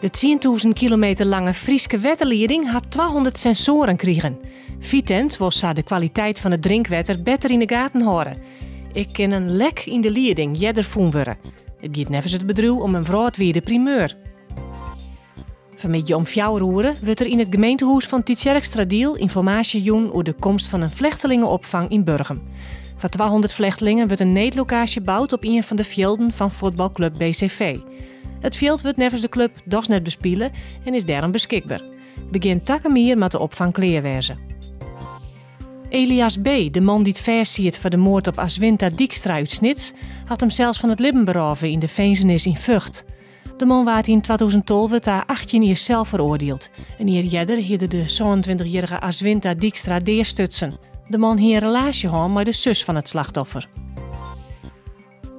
De 10.000 kilometer lange Fryske wetterlieding hat 200 sensoaren krigen. Vitens wol sa de kwaliteit fan it drinkwetter better yn de gaten hâlde. Ek kin in lek yn de lieding earder fûn wurde. It giet neffens it bedriuw om in wrâldwide primeur. Fanmiddei om fjouwer oere wurdt der yn it gemeentehûs fan Tytsjerksteradiel ynformaasje jûn oer de komst fan in flechtelingeopfang yn Burgum. Foar 200 flechtlingen wurdt in needlokaasje boud op ien fan de fjilden fan fuotbalklup BCV. It fjild wurdt neffens de klup dochs net bespile en is dêrom beskikber. Begjin takom jier moat de opfang klear wêze. Elias B., de man dy't fêstsiet foar de moard op Aswinta Dykstra út Snits, hat himsels fan it libben berôve yn de finzenis yn Vught. De man waard yn 2012 ta 18 jier sel feroardield. In jier earder hie er de 27-jierrige Aswinta Dykstra deastutsen. De man hie in relaasje hân mei de sus fan it slachtoffer.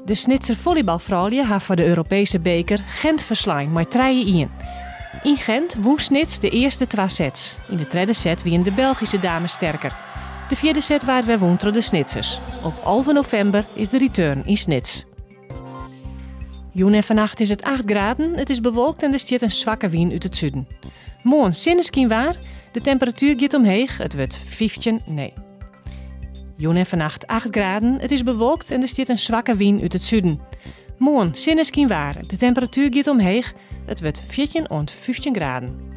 De Snitser follybalfroulju ha foar de Europeeske beker Gent ferslein mei 3-1. Yn Gent wûn Snits de earste twa sets. Yn de tredde set wiene de Belgyske dames sterker. De fjirde set waard wer wûn troch de Snitsers. Op 11 novimber is de return yn Snits. Jûn en fannacht is it 8 graden, it is bewolkt en der stiet in swakke wyn út it suden. Moarn sinneskynwaar, de temperatuer giet omheech, it wurdt 15, nee. Jûn en fannacht 8 graden, it is bewolkt en der stiet in swakke wyn út it suden. Moarn sinneskynwaar, de temperatuer giet omheech, it wurdt 14 oant 15 graden.